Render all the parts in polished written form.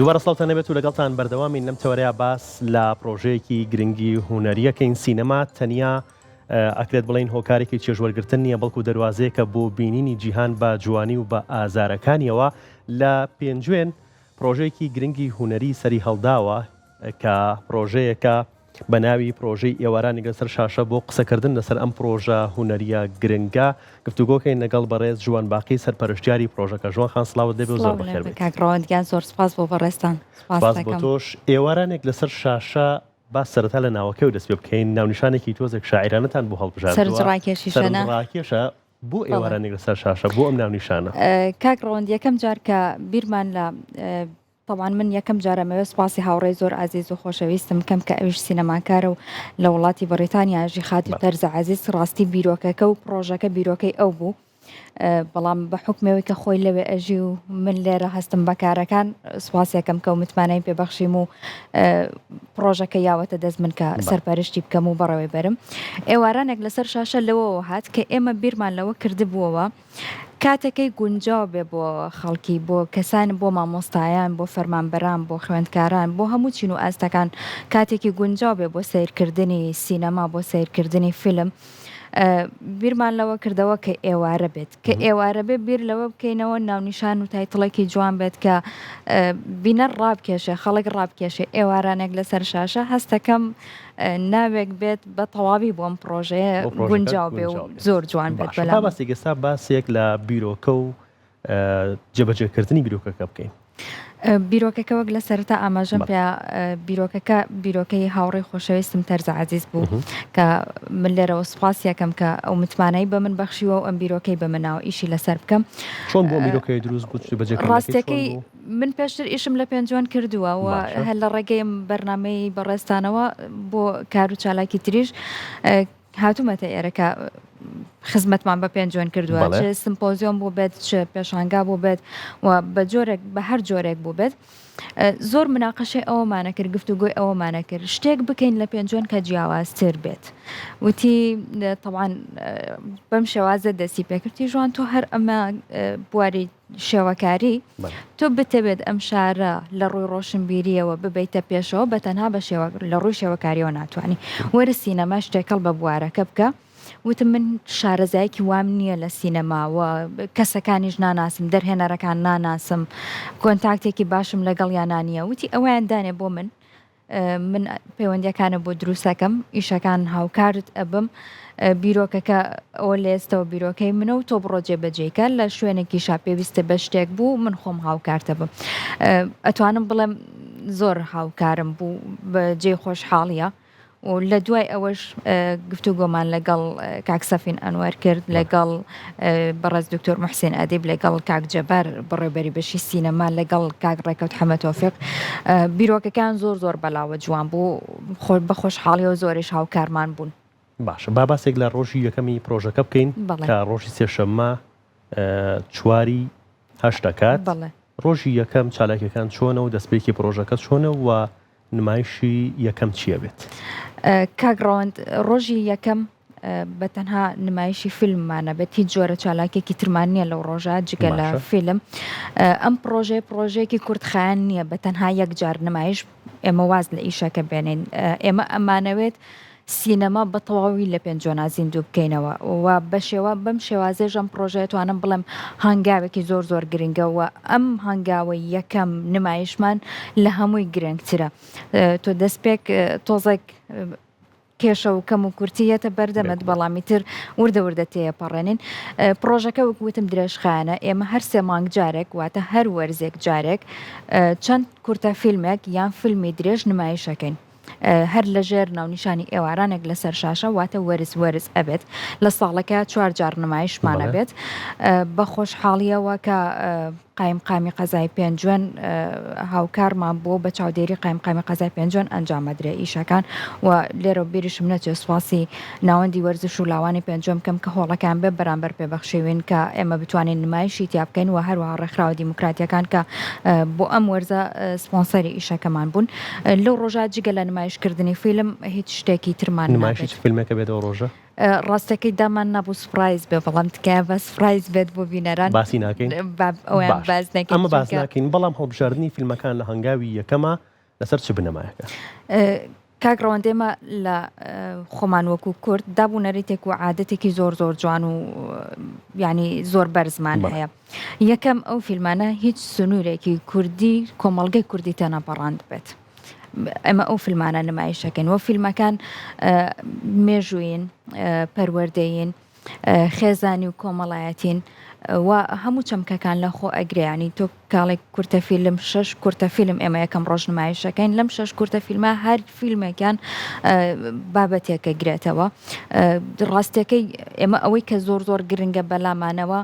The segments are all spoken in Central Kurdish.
دووبارە سڵاوتان لێبێت و لەگەڵتان بەردەوامین لەم تەوەرەیە باس لە پرۆژەیەکی گرنگی هونەریەکەین سینەما تەنیا ئەکرێت بڵین هۆکارێکی چێژوەرگتن نییە بەڵکو دەواازەیەکە بۆ بینینی جیهان بە جوانی و بە ئازارەکانیەوە لە پێنجوێن پرۆژەیەکی گرنگی هونەری سەری هەڵداوە کە پرۆژەیەکە بە ناوی پرۆژەی ئێوارانێک لەسەر شاشە بۆ قسەکردن لەسەر ئەم پرۆژە هونەریە گرنگە گفتوگۆکەین لەگەڵ بەڕێز ژوان باقی سەرپەرشتیاری پرۆژەکە. ژوان خان سڵاوت لێبێ و زۆر سڵاو بەخێر لێبێ بێیت. کاک ڕەوەند گیان زۆر سوپاس بۆ بەڕێزتان سوپاس سوپاس بۆ دەکەم. تۆش. ئێوارانێک لەسەر شاشە با سەرەتا لە ناوەکەیەوە دەست پێ بکەین ناونیشانێکی تۆزێک شاعیرانەتان بۆ هەڵبژاردووە سەرنجڕاکێشیشە نا؟ سەرنجڕاکێشە بۆ بەڵێ. ئێوارانێک لەسەر شاشە بۆ ئەم ناونیشانە؟ کاک ڕەوەند یەکەم جار کە بیرمان لە تەبعەن من یەکەم جار ئەمەوێ سوپاسی هاوڕێی زۆر ئازیز و خۆشەویستم بکەم کە ئەویش سینەماکارە و لە وڵاتی بەڕیتانیا ئەژی خاتوو تەرزە عەزیز ڕاستی بیرۆکەکە و پڕۆژەکە بیرۆکەی ئەو بوو بەڵام بە حوکمەوەی کە خۆی لەوێ ئەژی و من لێرە هەستم بە کارەکان سوپاسێکم کە و متمانەی پێبەخشیم و پڕۆژەکە یاوەتە دەست من کە سەرپەرشتی بکەم و بەڕێوەی بەرم ئێوارانێک لەسەر شاشە لەوەوە هات کە ئێمە بیرمان لەوە کردبووەوە کاتەکەی گونجاو بێ بۆ خەڵکی، بۆ کەسان، بۆ مامۆستایان، بۆ فەرمانبەران، بۆ خوێندکاران، بۆ هەموو چین و ئاستەکان کاتێکی گونجاو بێ بۆ سەیرکردنی سینەما، بۆ سەیرکردنی فیلم. بیرمان لەوە کردەوە کە ئێوارە بێت. کە ئێوارە بێ بیر لەوە بکەینەوە ناونیشان و title ێکی جوان بێت کە بینەر ڕابکێشێ، خەڵک ڕابکێشێ. ئێوارانێک لەسەر شاشە هەستەکەم ناوێک بێت بە تەواوی بۆ ئەم پڕۆژەیە گونجاو بێ و زۆر جوان بێت. باشە با باسێک ئێستا باسێک لە بیرۆکە و جێبەجێکردنی بیرۆکەکە بکەین. بیرۆکەکە وەک لە سەرەتا ئاماژەم پێ بیرۆکەکە بیرۆکەی هاوڕێی خۆشەویستم تەرزە عەزیز بوو کە من لێرەوە سوپاس یەکەم کە ئەو متمانەی بە من بەخشیوە و ئەم بیرۆکەی بە مناوە ئیشی لەسەر بکەم. چۆن بۆ بیرۆکەی دروست بوو جێبەجێکردنەکەی چۆن ڕاستەکەی من پێشتر ئیشم لە پێنجوێن کردووە و هەر لە ڕێگەی بەرنامەی بەڕێزتانەوە بۆ کار و چالاکی تریش هاتوومەتە ئێرە کە خزمەتمان بە پێنجوێن کردووە چ سمپۆزیۆم بوو بێت چ پێشانگا بوو بێت و بە جۆرێک بە هەر جۆرێک بوو بێت زۆر مناقەشەی ئەوەمانە کرد گفتوگۆی ئەوەمانە کرد شتێک بکەین لە پێنجوێن کە جیاوازتر بێت وتی تەوان بەم شێوازە دەستی پێکردی ژوان تۆ هەر ئەمە بواری شێوەکاری، تۆ بتەوێت ئەم شارە لە ڕووی ڕۆشنبیرییەوە ببەیتە پێشەوە بە تەنها بە شێوە لە ڕووی شێوەکارییەوە ناتوانی وەرە سینەماش تێکەڵ بە بوارەکە بکە وتم من شارەزایەکی وام نییە لە سینەما و کەسەکانیش ناناسم دەرهێنەرەکان ناناسم کۆنتاکتێکی باشم لەگەڵیانا نییە وتی ئەویان دانێ بۆ من من پەیوەندیەکانە بۆ دروستەکەم ئیشەکان هاوکارت ئەبم بیرۆکەکە ئەوە لێستەوە بیرۆکەی منە و تۆ بڕۆ جێبەجێکە لە شوێنێکیشا پێویستە بە شتێک بوو من خۆم هاوکارتە بم ئەتوانم بڵێم زۆر هاوکارم بوو بە جێ خۆشحاڵیە و لە دوای ئەوەش گفتوگۆمان لەگەڵ کاک سەفین ئەنوەر کرد لەگەڵ بەڕێز دکتۆر محسین ئەدیب لەگەڵ کاک جەبار بەڕێوبەری بەشی سینەما لەگەڵ کاک ڕێکەوت حەمە تۆفیق بیرۆکەکان زۆر زۆر بەلاوە جوان بوو خۆ بە خۆشحاڵیەوە زۆریش هاوکارمان بوون. باشە با باسێک لە ڕۆژی یەکەمی پرۆژەکە بکەین کە ڕۆژی سێشەممە چواری هەشت دەکات ڕۆژی یەکەم چالاکیەکان چۆنە و دەستپێکی پرۆژەکە چۆنە و نمایشی یەکەم چیە بێت؟ کاک ڕەوەند ڕۆژی یەکەم بە تەنها نمایشی فیلممانە بێت هیچ جۆرە چالاکێکی ترمان نییە لەو ڕۆژە جگە لە فیلم ئەم پرۆژەیە پرۆژەیەکی کورتخایەن نییە بە تەنها یەک جار نمایش ئێمە واز لە ئیشەکە بێنین ئێمە ئەمانەوێت سینەما بە تەواوی لە پێنجۆنا زیندوو بکەینەوە و بە شێوە بەم شێوازەیش ئەم پڕۆژەیە توانم بڵێم هەنگاوێکی زۆر زۆر گرنگە و ئەم هەنگاوەی یەکەم نمایشمان لە هەمووی گرنگترە تۆ دەستپێک تۆزێک کێشە و کەم و کورتی یەتە بەردەمت بەڵام ئیتر وردە وردە تێیەپەڕێنین پڕۆژەکە وەک وتم درێژخایەنە ئێمە هەر سێ مانگ جارێک واتە هەر وەرزێک جارێک چەند کورتە فیلمێک یان فیلمی درێژ نمایشەکەین. هەر لە ژێر ناونیشانی ئێوارانێک لەسەر شاشە واتە وەرز وەرز ئەبێت لە ساڵەکە چوار جار نمایشمان ئەبێت بە خۆشحاڵیەوە کە قایمقامی قەزای پێنجوێن هاوکارمان بوو بە چاودێری قایمقامی قەزای پێنجوێن ئەنجامەدرێ ئیشەکان و لێرە بیریشم نەچێت سوپاسی ناوەندی وەرزش و لاوانی پێنجوێن بکەم کە هۆڵەکان بێ بەرامبەر پێبەخشیوین کە ئێمە بتوانین نمایشی تیا بکەین و هەروەها ڕێکخراوە دیموکراتیەکان کە بۆ ئەم وەرزە سپۆنسەری ئیشەکەمان بوون لەو ڕۆژە جگە لە نمایشکردنی فیلم هیچ شتێکی ترمان نمایشی چ فیلمێکە بێت ئەو ڕۆژە؟ ڕاستەکەی دامان نابوو surprise بێ بەڵام تکایە بە surprise بێت بۆ بینەران. باسی ناکەین؟ با ئەویان باس نەکەین. ئەمە باس ناکەین بەڵام هەڵبژاردنی فیلمەکان لە هەنگاوی یەکەما لەسەر چ بنەمایەکە؟ کاک ڕەوەند ئێمە لە خۆمان وەکو کورد داب و نەریتێک و عادەتێکی زۆر زۆر جوان و یعنی زۆر بەرزمان هەیە یەکەم ئەو فیلمانە هیچ سنوورێکی کوردی کۆمەڵگەی کوردی تێنەپەڕاند بێت ئەمە ئەو فیلمانە نمایشەکەن وە فیلمەکان مێژووین پەروەردەین خێزانی و کۆمەڵایەتین و هەموو چەمکەکان لە خۆ ئەگرێ ینی تۆ کاڵێک کورتە فیلم شەش کورتە فیلم ئێمە یەکەم ڕۆژ نمایشەکەین لەم شەش کورتە فیلمە هەر فیلمێکیان بابەتێکە گرێتەوە ڕاستەکەی ئێمە ئەوەی کە زۆر زۆر گرنگە بەلامانەوە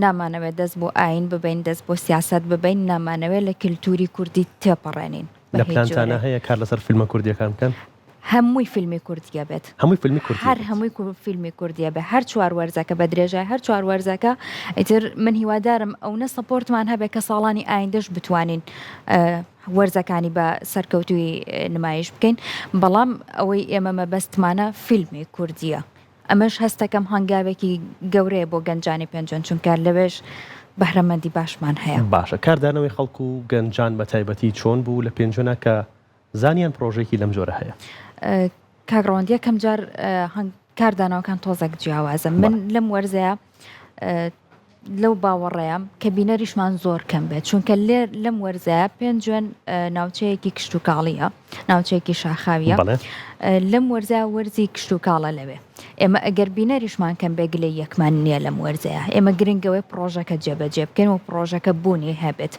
نامانەوێت دەست بۆ ئاین ببین دەست بۆ سیاست ببین نامانەوێت لە کللتوری کوردی تێپەڕێنین لە پلانتانە هەیە کار لەسەر فیلمە کوردیەکان بکەن؟ هەمووی فیلمی کوردیە بێت. هەمووی فیلمی کوردیە هەر هەمووی فیلمی کوردیە بێ هەر چوار وەرزەکە بە درێژای هەر چوار وەرزەکە ئیتر من هیوادارم ئەونە support مان هەبێ کە ساڵانی ئایندەش بتوانین وەرزەکانی بە سەرکەوتووی نمایش بکەین بەڵام ئەوەی ئێمە مەبەستمانە فیلمی کوردیە ئەمەش هەستەکەم هەنگاوێکی گەورەیە بۆ گەنجانی پێنجوێن چونکە لەوێش بەهرەمەندی باشمان هەیە. باشە کاردانەوەی خەڵک و گەنجان بە تایبەتی چۆن بوو لە پێنجوێنا کە زانیان پرۆژەیەکی لەم جۆرە هەیە؟ کاک ڕەوەند یەکەم جار کاردانەوەکان تۆزێک جیاوازە من لەم وەرزەیە لەو باوەڕەیەم کە بینەریشمان زۆر کەم بێت چونکە لێر لەم وەرزەیە پێنجوێن ناوچەیەکی کشتتوکاڵیە ناوچەیەکی شاخاویە لەم وەرزە وەرزی کشتتوکاڵە لەوێ ئێمە ئەگەر بینەریشمان کەم بێ گلەی یەکمان نییە لەم وەرزەیە ئێمە گرنگەوەی پڕۆژەکە جێبەجێ بکەین و پڕۆژەکە بوونی هەبێت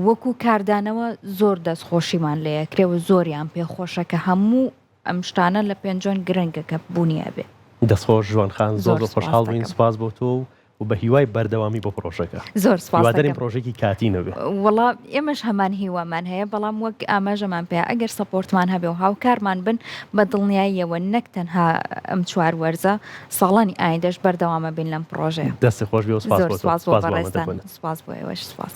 وەکو کاردانەوە زۆر دەستخۆشیمان لێ ئەکرێ و زۆریان پێ خۆشە کە هەموو ئەم شتانە لە پێنجوێن گرنگە کە بوونی هەبێ. دەستخۆش جوان خان زۆر زۆر خۆشحاڵ بووین سوپاس بۆ تۆ و و بە هیوای بەردەوامی بۆ پڕۆژەکە. زۆر سوپاست هیوادارین دەکەم. پڕۆژەیەکی کاتی نەبێ. وەڵا ئێمەش هەمان هیوامان هەیە بەڵام وەک ئاماژەمان پێ ئەگەر support مان هەبێ و هاوکارمان بن بە دڵنیاییەوە نەک تەنها ئەم چوار وەرزە ساڵانی ئایندەش بەردەوامە بین لەم پڕۆژەیە. دەستت خۆش بێ و سوپاس زۆر بۆ تۆ. سوپاس بۆ سوپاس بۆ بەڕێزتان ئامادەبوونت. سوپاس بۆ ئێوەش سوپاس.